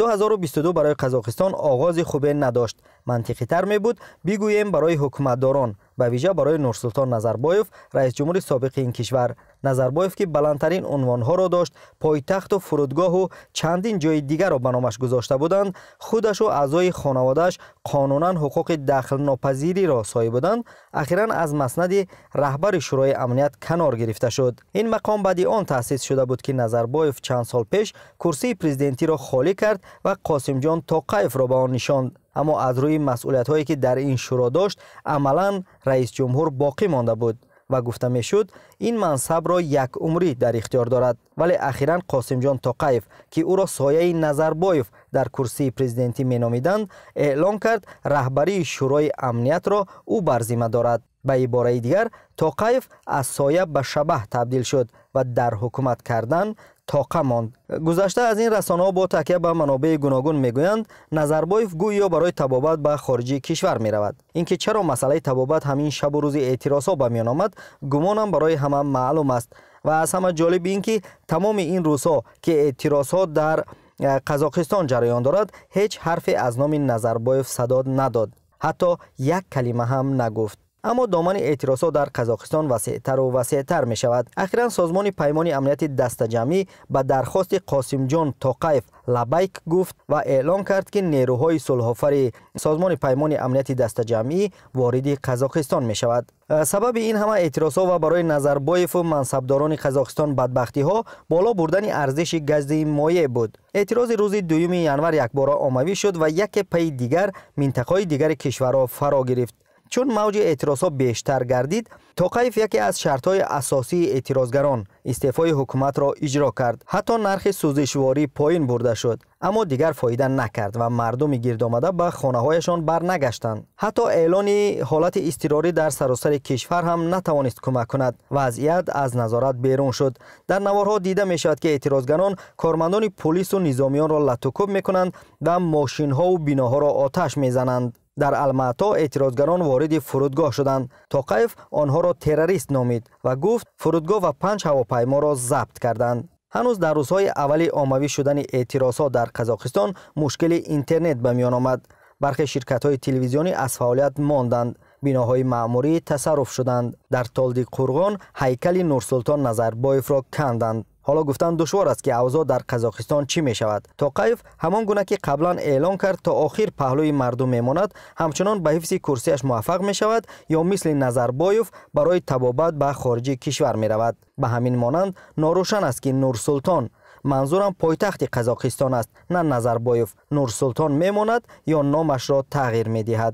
2022 барои Қазоқистон оғози хубе надошт. Мантиқитар мебуд бигӯем барои ҳукуматдорон, ба вижа барои Нурсултон Назарбоев, раисҷумҳури собиқи ин кишвар. Назарбоев, ки баландтарин унвонҳоро дошт, пойтахту фурудгоҳу чандин ҷои дигарро ба номаш гузошта буданд, худашу аъзои хонаводааш қонунан ҳуқуқи дахлнопазириро соҳиб буданд, ахиран аз маснади раҳбари Шӯрои амният канор гирифта шуд. Ин мақом баъди он таъсис шуда буд, ки Назарбоев чанд сол пеш курсии президентиро холӣ кард ва Қосимҷон Тоқаевро ба он нишонд. Аммо аз рӯи масъулиятҳое, ки дар ин шӯро дошт, амалан раисҷумҳур боқӣ монда буд ва гуфта мешуд, ин мансабро якумрӣ дар ихтиёр дорад. Вале ахиран Қосимҷон Тоқаев, ки ӯро сояи Назарбоев дар курсии президентӣ меномиданд, эълон кард, раҳбарии Шӯрои амниятро ӯ бар зимма дорад. Ба ибораи дигар, Тоқаев аз соя ба шабаҳ табдил шуд ва дар ҳукумат кардан тоқа монд. Гузашта аз ин, расонаҳо бо такя ба манобеи гуногун мегӯянд, Назарбоев гӯё барои табобат ба хориҷи кишвар меравад. Ин ки чаро масъалаи табобат ҳамин шабу рӯзи эътирозҳо ба миён омад, гумонам барои ҳама маълум аст. Ва аз ҳама ҷолиб ин ки тамоми ин рӯзҳо, ки эътирозҳо дар Қазоқистон ҷараён дорад, ҳеҷ ҳарфе аз номи Назарбоев садо надод, ҳатто як калима ҳам нагуфт. Аммо домани эътирозҳо дар Қазоқистон васеътару васеътар мешавад. Ахиран Созмони Паймони амнияти дастаҷамъӣ ба дархости Қосимҷон Тоқаев лабайк гуфт ва эълон кард, ки нерӯҳои сулҳофари Созмони Паймони амнияти дастаҷамъӣ вориди Қазоқистон мешавад. Сабаби ин ҳама эътирозҳо ва барои Назарбоеву мансабдорони Қазоқистон бадбахтиҳо боло бурдани арзиши гази моеъ буд. Эътирози рӯзи 2 январ якбора оммавӣ шуд ва яке пайи дигар минтақаҳои дигари кишварро фаро гирифт. Чун мавҷи эътирозҳо бештар гардид, Тоқаев яке аз шартҳои асосии эътирозгарон, истеъфои ҳукуматро, иҷро кард. Ҳатто нархи сӯзишворӣ поин бурда шуд, аммо дигар фоида накард ва мардуми гирдомада ба хонаҳояшон барнагаштанд. Ҳатто эълони ҳолати изтирорӣ дар саросари кишвар ҳам натавонист кӯмак кунад. Вазъият аз назорат берун шуд. Дар наворҳо дида мешавад, ки эътирозгарон кормандони пулису низомиёнро латукӯб мекунанд ва мошинҳову биноҳоро оташ мезананд. Дар Алмато эътирозгарон вориди фурудгоҳ шуданд. Тоқаев онҳоро террорист номид ва гуфт, фурудгоҳ ва панҷ ҳавопайморо забт карданд. Ҳанӯз дар рӯзҳои аввали оммавӣ шудани эътирозҳо дар Қазоқистон мушкили интернет ба миён омад. Бархе ширкатҳои телевизионӣ аз фаъолият монданд, биноҳои маъмурӣ тасарруф шуданд. Дар Толдиқурғон ҳайкали Нурсултон Назарбоевро канданд. Ҳоло гуфтан душвор аст, ки авзоъ дар Қазоқистон чӣ мешавад. Тоқаев ҳамон гуна ки қаблан эълон кард, то охир паҳлӯи мардум мемонад, ҳамчунон ба ҳифзи курсиаш муваффақ мешавад ё мисли Назарбоев барои табобат ба хориҷи кишвар меравад. Ба ҳамин монанд норӯшан аст, ки Нурсултон, манзурам пойтахти Қазоқистон аст, на Назарбоев, Нурсултон мемонад ё номашро тағйир медиҳад.